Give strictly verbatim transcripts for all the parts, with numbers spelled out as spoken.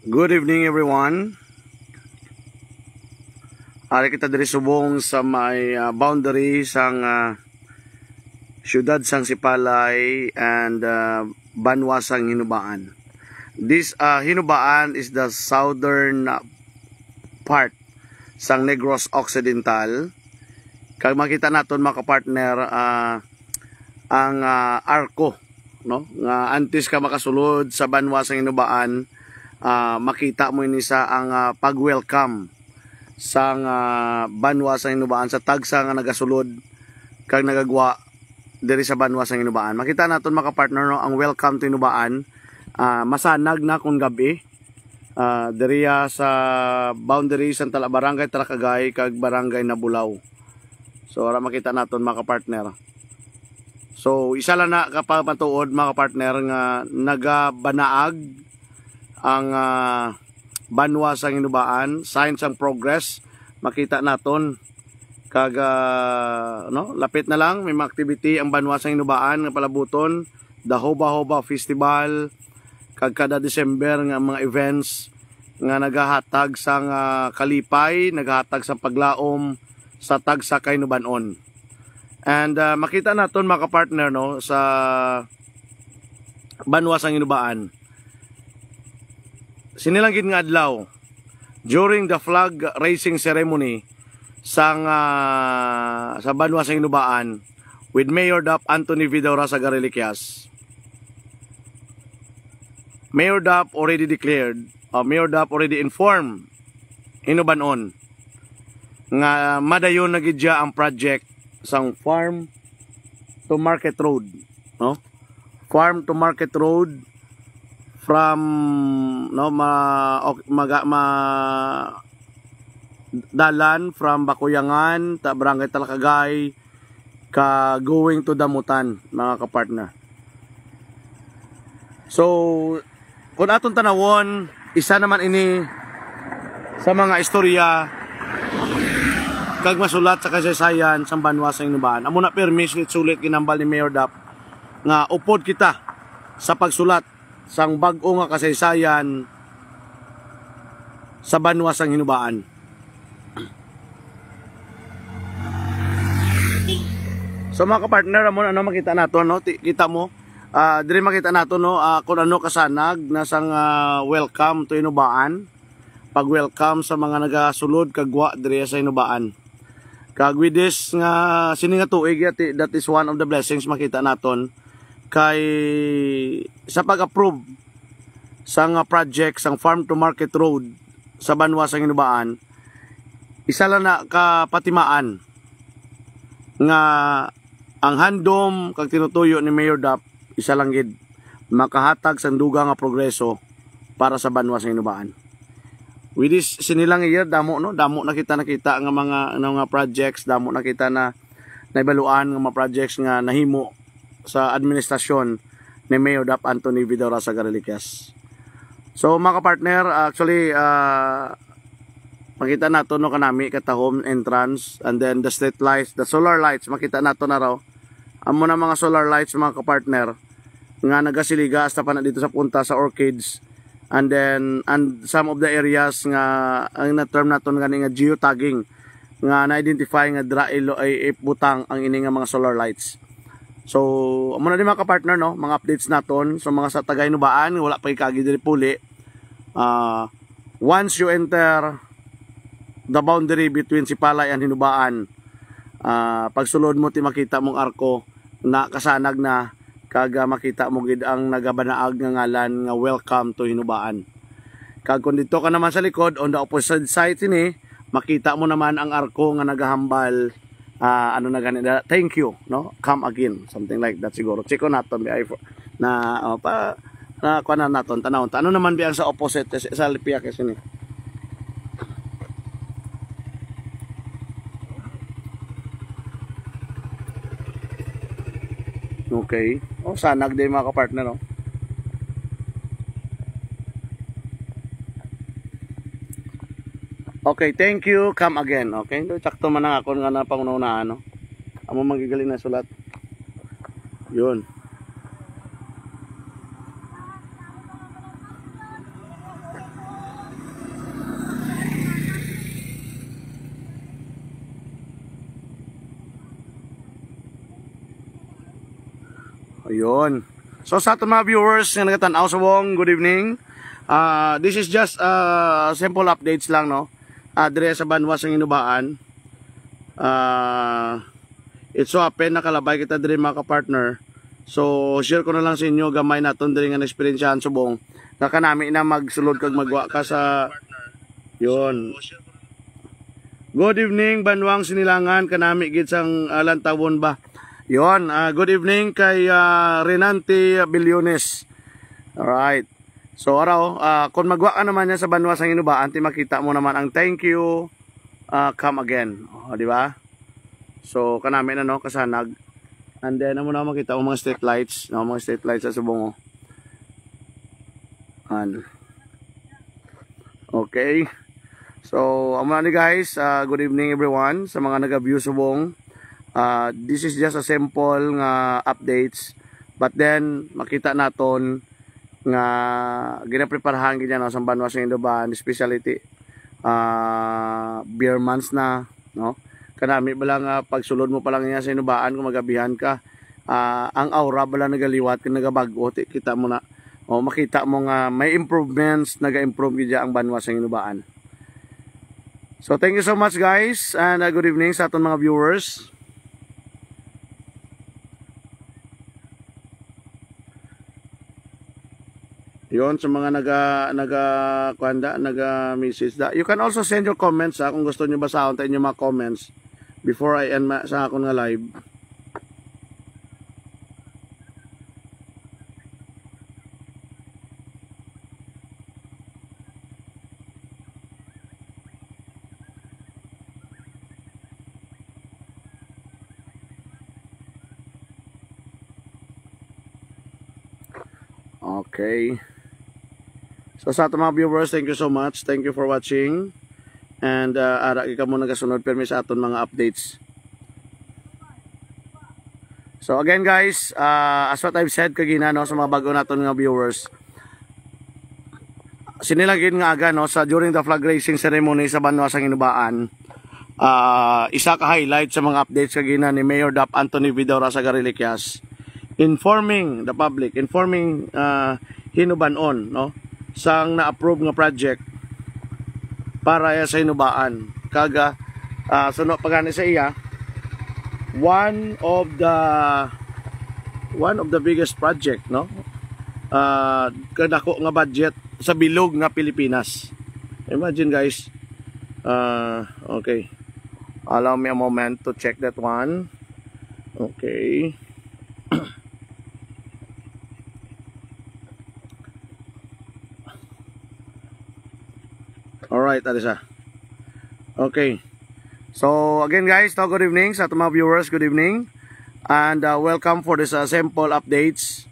Good evening, everyone. Ari kita diri subong sa may, ah, boundary sang, ah, siyudad sang Sipalay and, ah, banwa sang Hinubaan. This, ah, Hinubaan is the southern, ah, part sang Negros Occidental. Kag makita naton, mga kapartner, ah, ang, ah, arko, no? Nga antes ka makasulod sa banwa sang Hinubaan, ah, makita mo ini sa ang, ah, pag-welcome sang, ah, banwa sang Hinubaan sa tagsa nga nagasulod kag nagagwa diri sa banwa sang Hinubaan. Makita naton, mga kapartner, no, ang Welcome to Hinubaan, ah, masanag na kun gab-i. Ah, diriya sa boundary sang Tala-, Barangay Talakagay kag Barangay Nabulaw. So, ara makita naton, mga kapartner. So, isa lang na ka pamatuod, mga kapartner, nga nagabanaag ang, ah, banwa sang Hinubaan, sign sang progress, makita naton. Kag, ah, no, lapit na lang, may mga activity ang banwa sang Hinubaan nga palabuton, the Hoba Hoba Festival, kag kada December nga mga events nga nagahatag sang, ah, kalipay, nagahatag sang paglaom sa tagsa ka Hinubanon. And, ah, makita naton, mga kapartner, no, sa banwa sang Hinubaan. Sini lang gid nga adlaw, during the flag raising ceremony sang, ah, sa banwa sang Hinubaan with Mayor Dap Anthony Vidaurra Sagareliquias, Mayor Dap already declared, uh, Mayor Dap already informed Hinubanon nga madayon na gid siya ang project sang farm to market road, no? Farm to market road from, no, ma, ok, maga, ma, dalan from Bakuyangan ta Barangay Talakagay ka going to Damutan, mga kapartner. So, kung aton tanawon, isa naman ini sa mga istorya kag masulat sa kasaysayan sang banwa sang Hinubaan. Amo na pirmi sulit-sulit ginambal ni Mayor Dap nga upod kita sa pagsulat sang bag-o nga kasaysayan sa banwa sang Hinubaan. So, mga kapartner, amo na, ano, makita naton, no? Ti-, kita mo, ah, diri makita naton, no, ah, kung ano kasanag na sang, ah, welcome to Hinubaan, pag-welcome sa mga nagasulod kag gwa diri sa Hinubaan. Kag with this nga, sini nga tuig, yati, that is one of the blessings makita naton kay sa pag-approve sa nga project sang farm to market road sa banwa sang Hinubaan, isa lang na ka patimaan nga ang handom kag tinutuyo ni Mayor Dap, isa lang gid, makahatag sang dugang nga progreso para sa banwa sang Hinubaan. With this, sini lang year, damo, no? Damo na kita nakita nga mga, ano, nga projects, damo na kita na naibaluan nga mga projects nga nahimo sa administrasyon ni Mayor Dap Anthony Vidaurra Sagareliquias. So, mga kapartner, actually, ah, makita nato, no, kanami katahom entrance, and then the street lights, the solar lights, makita nato na raw. Amo na mga solar lights, mga kapartner, nga nagasiliga hasta pa na dito sa punta sa Orchids. And then, and some of the areas nga ang na-term naton gani nga geotagging, nga na-identify nga dira ilo-, ay ibutang ang ini nga mga solar lights. So, amo na din, mga kapartner, no, mga updates naton. So, mga sa taga Hinubaan, wala pa ikagi diri puli. Ah, once you enter the boundary between Sipalay and Hinubaan, ah, pagsulod mo, ti makita mong arko na kasanag na, kag, ah, makita mo gid ang nagabanaag nga ngalan nga "Welcome to Hinubaan." Kag kung dito ka naman sa likod, on the opposite side sini, makita mo naman ang arko nga nagahambal, ah, ano na gani na, "Thank you," no? "Come again," something like that siguro. Check ko naton, bi-, ay, for, na, oh, pa, na, kuha na naton, tanawon ta. Ano naman bi ang sa opposite, sa, sa lipiak sini? Okay. Oh, sanag din, mga kapartner, oh. Okay, "Thank you, come again." Okay, do, sakto man ang akon nga napangunahan, no? Amo magigaling na sulat. Yun. Ayun. So sa aton mga viewers nga nagatan-aw subong, good evening. Ah, this is just, ah, simple updates lang, no. Ah, dire sa banwa sa Ginubaan. Ah, it so happen nakalabay kita dire, mga ka-partner. So share ko na lang sa inyo gamay naton dire nga naeksperyensyahan subong. Nga kanami na magsulod kag magwa ka sa yun. Good evening, Banwang Sinilangan, kanami gid sang, ah, lantawon ba. Yon, ah, good evening kay, ah, Renante Billones. Alright. So, araw, ah, kung magwa ka naman yan sa banwa sa Ginubaan, ti makita mo naman ang thank you, ah, come again. O, di ba? So, kanami na, no, kasanag. And then, amo na makita mo mga street lights, no, mga street lights sa subong, oh. An. Okay. So, amo na ni guys, ah, good evening everyone sa mga naga-view subong. Ah, this is just a simple nga updates, but then makita naton nga ginapreparahan gid yan, no, sa banwa sa Ginubaan, especially ti, ah, beer months na, no? Kanami ba lang, ah, pagsulod mo pa lang niya sa Ginubaan, kung magabihan ka, ah, ang aura ba lang nagaliwat, kung nagabag-o, ti, kita mo na, o makita mo nga may improvements, naga-improve gid ang banwa sa Ginubaan. So thank you so much guys, and, uh, good evening sa aton mga viewers. Yon, sa mga naga naga kuan da, naga message da. You can also send your comments, ha, kung gusto niyo basahon ta inyo mga comments before I end ma, sa akon nga live. Okay. So sa ato mga viewers, thank you so much. Thank you for watching. And, uh, ara gid kamo nagasunod pirmi sa aton mga updates. So again guys, uh, as what I've said kagina, no, sa mga bago naton nga viewers, sini lang gid nga aga, no, sa during the flag raising ceremony sa banwa sa Ginubaan, ah, isa ka highlight sa mga updates kagina ni Mayor Dap Anthony Vidal Raza Gareliquias, informing the public, informing, ah, Hinubanon, no, sang na-approve nga project para ya sa Ginubaan. Kag, ah, suno pa gani sa iya, one of the one of the biggest project, no, ah, kadako nga budget sa bilog nga Pilipinas. Imagine, guys. Ah, okay. Allow me a moment to check that one. Okay. Alright, ari sa. Okay. So again guys, no, good evening sa aton mga viewers, good evening. And, uh, welcome for this, uh, simple updates.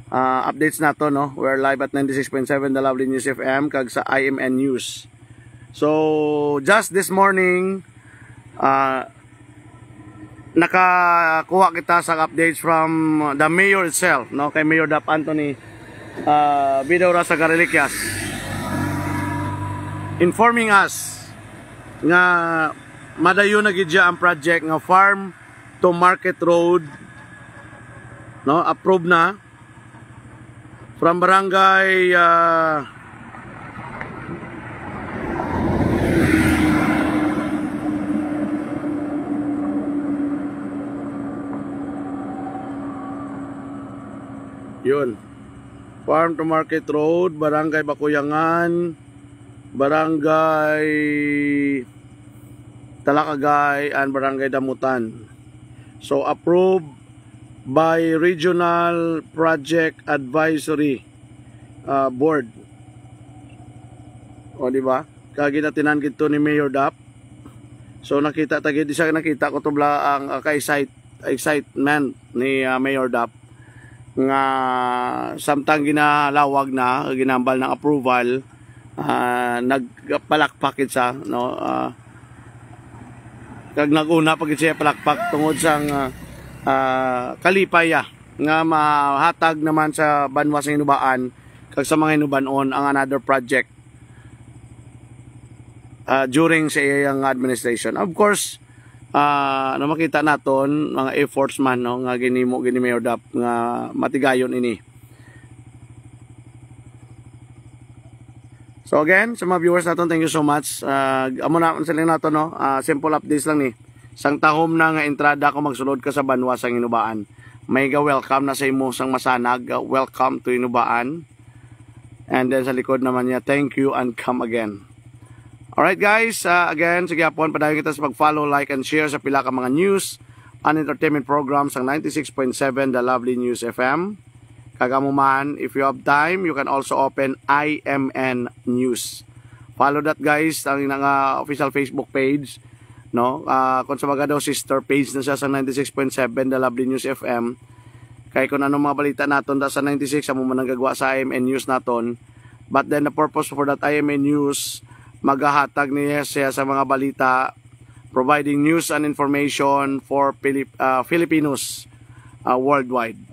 Uh, updates nato, no. We're live at ninety-six point seven The Lovely News F M kag sa I M N News. So just this morning, uh, nakakuha kita sa updates from the mayor itself, no, kay Mayor Dap Anthony, uh, Vidal Raza Gareliquias, informing us nga madayon na gid siya ang project nga farm to market road, no, approve na from barangay, ah, yun. Farm to Market Road, Barangay Bakuyangan, Barangay Talakagay, and Barangay Damutan. So, approved by Regional Project Advisory, ah, Board. O, di ba? Kag ginatinan gid to ni Mayor Dap. So, nakita ta gid, isa nakita ko to bla ang, ah, ka-excite-, excitement ni, ah, Mayor Dap nga samtang ginalawag na, ginambal ng approval, ah, nagpalakpak gid sa, no, ah, kag nag-una pa gid siya palakpak tungod sang, ah, ah, kalipay, ah, nga mahatag naman sa banwa sa Ginubaan kag sa mga Hinubanon ang another project, ah, during sa iyang administration. Of course, ah, na makita naton mga efforts man, no, nga ginimo gini Mayor Dap nga matigayon ini. So again, sa mga viewers naton, thank you so much. Ah, amo na ang siling nato, no. Ah, simple updates lang ni. Sang tahom na nga entrada kung magsulod ka sa banwa sang Hinubaan, may ga welcome na sa imo sang masanag, ah, "Welcome to Hinubaan." And then sa likod naman niya, "Thank you and come again." Alright guys, ah, again, sa gihapon, padayon kita sa pag-follow, like, and share sa pila ka mga news and entertainment programs sang ninety-six point seven The Lovely News F M. Kag amo man, if you have time, you can also open I M N News. Follow that, guys, ang ina nga official Facebook page, no? Ah, kung sa mga daw, sister page na siya sa ninety-six point seven The Lovely News F M. Kay kung ano mga balita naton da sa ninety-six, amo man ang gagwa sa I M N News naton. But then the purpose for that I M N News, magahatag niya siya sa mga balita, providing news and information for Pilip-, ah, Filipinos, ah, worldwide.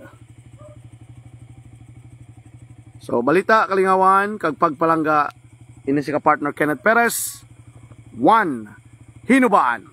So, balita, kalingawan, kag pagpalangga, ini si ka-partner Kenneth Perez, one, Hinubaan.